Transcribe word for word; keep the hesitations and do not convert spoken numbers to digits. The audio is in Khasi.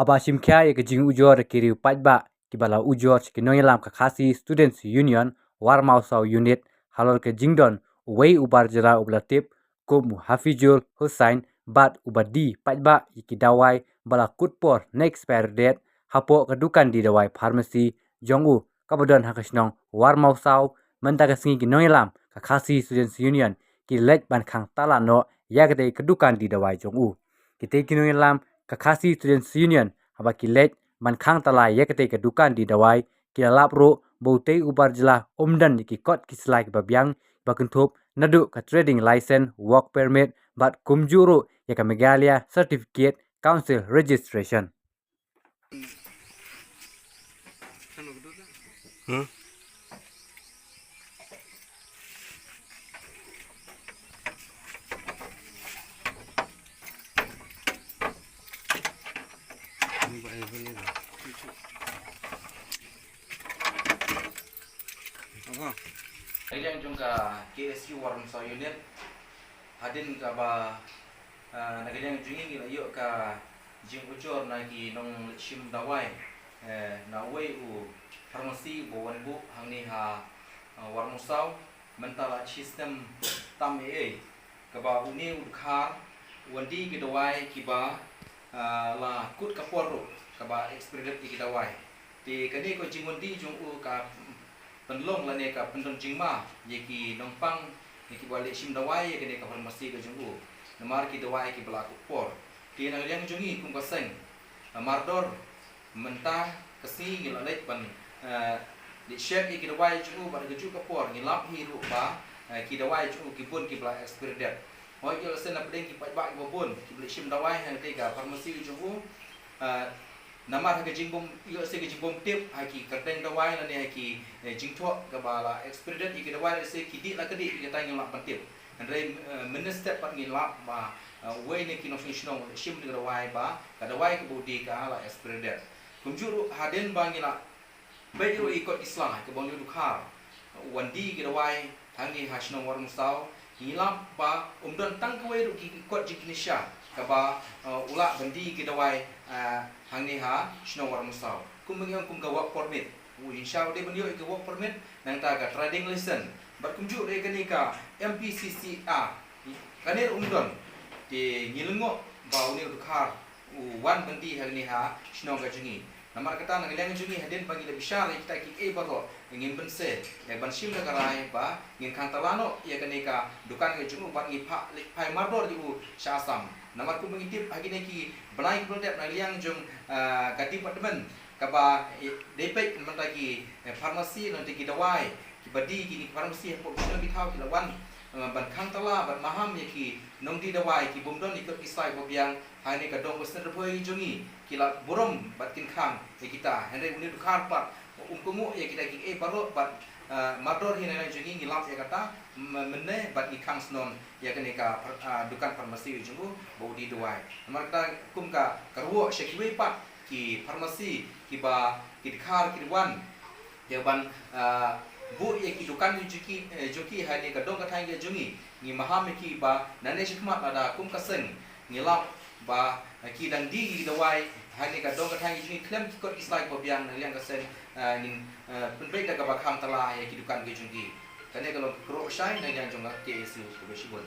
Haba shim khia ïa ka jingujor ki riew paidbah kiba la ujor sha ki nongïalam ka Khasi Students Union Warmawsaw Unit halor ka jingdon uwei u bar jylla uba la tip kum u Hafizul Hussain bad uba die paidbah ïa ki dawai ba la kut por na expiry date hapoh ka dukan die dawai pharmacy jong u kaba don ha ka shnong Warmawsaw. Mynta ka sngi ki nongïalam ka Khasi Students Union ki leit ban khang tala noh ïa katei ka dukan die dawai jong u. Kitei ki nongïalam ka Khasi Students Union haba ki leit ban khang tala ïa katei ka dukan die dawai ki la lap ruh ba utei u bar jylla um don ïa ki kot ki slai kiba biang ba kynthup naduh ka trading license, work permit bad kumjuh ruh ïa ka Meghalaya Certificate Council Registration. Ka liang jong ka K S U Warmawsaw Unit hadien kaba, ah, na ka liang jong ngi ngi la ïoh ka jingujor na ki nongleit shim dawai, eh, na uwei u pharmacy ba wan buh hangne ha, ah, Warmawsaw mynta la shi snem tam eh, eh, kaba une u dkhar u wan die ki dawai kiba, ah, la kut ka por ruh kaba expired ïa ki dawai. Te kane ka jingwan die jong u ka pynlong lane ka pyndon jingma ïa ki nongpang ïa kiba leit shim dawai ïa kane ka pharmacy ka jong u. Namar ki dawai kiba la kut por. Te na ka liang jong ngi kum ka seng, ah, mardor mynta ka sngi ngi la leit ban, eh, leit check ïa ki dawai jong u bad kajuh ka por ngi lap hi ruh ba, eh, ki dawai jong u ki bun kiba la expired date. Hooid, ïoh lehse na pdeng ki paidbah kiba bun kiba leit shim dawai ha katei ka pharmacy jong u. Eh, namar ha ka jingbym, ïoh lehse ka jingbym tip ha ki kyrteng dawai lane ha ki, eh, jingthoh kaba la expired date ïa ki dawai, lehse ki dih la ka dih, ïa kata ngi lap ban tip. Hynrei, eh, mynne step pat ngi lap ba, eh, uwei na ki nongshong shnong u leit shim ïa ka dawai ba ka dawai kaba u die ka la expired date. Kumjuh ruh hadien ba ngi la peit ruh ïa ki kot ki slai kaba une u dkhar u wan die ki dawai hangne ha shnong Warmawsaw, ngi lap ba um don tang kawei ruh ki kot jingkynnisha kaba, eh, u lah ban die ki dawai, eh, hangne ha shnong Warmawsaw. Kum ba ngi ong kum ka work permit, u shisha u dei ban ïoh ïa ka work permit, nangta ka trading license bad kumjuh ruh ïa kane ka M P C C R. Kane ruh um don. Te ngi lyngngoh ba une u dkhar u wan ban die hangne ha shnong ka jong ngi. Namar kata na ka liang jong ngi hadien ba ngi la bishar ïa kita kiei baroh, ngim banse ïa ban shim da ka rai ba ngin khang tala noh ïa kane ka dukan ka jong u bad ngi phah leit phai mardor ïa u sha Assam. Namar kumba ngi tip ha kine ki bnai kiba la dep na ka liang jong, ah, ka department kaba, eh, dei peit mynta ki, eh, pharmacy lane ki dawai kiba die kine ki pharmacy hapoh kine ki thaw ki la wan, eh, ban khang tala ban maham ïa ki nongdie dawai ki bym don ïa ki kot ki slai ba biang ha kane ka dong ba sngewthuh jong ngi, ki la burom bad kin khang ïa kita. Hynrei une u dkhar pat um kohnguh ïa kita kiei baroh bad, eh, mardor hi na ka liang jong ngi ngi lap ïa kata, m-, mynne bad ngi khang shnong ïa kane ka phar-, ah, dukan pharmacy jong u ba u die dawai. Namar kata kum ka, ka ruh sha kiwei pat ki pharmacy kiba ki dkhar ki wan ïa ban, ah, buh ïa ki dukan jong ki, eh, jong ki ha kane ka dong ka thaiñ ka jong ngi. Ngi maham ïa ki ba nangne shakhmat lada kum ka seng ngi lap ba, eh, ki dang die ki dawai ha kane ka dong ka thaiñ ka jong ngi khlem ki kot ki slai ba biang na ka liang ka seng, eh, ngin, eh, pynbeit da kaba khang tala ïa ki dukan ka jong ki. Kane ka long ka ruh shai na ka liang jong ka K S U, khublei shibun.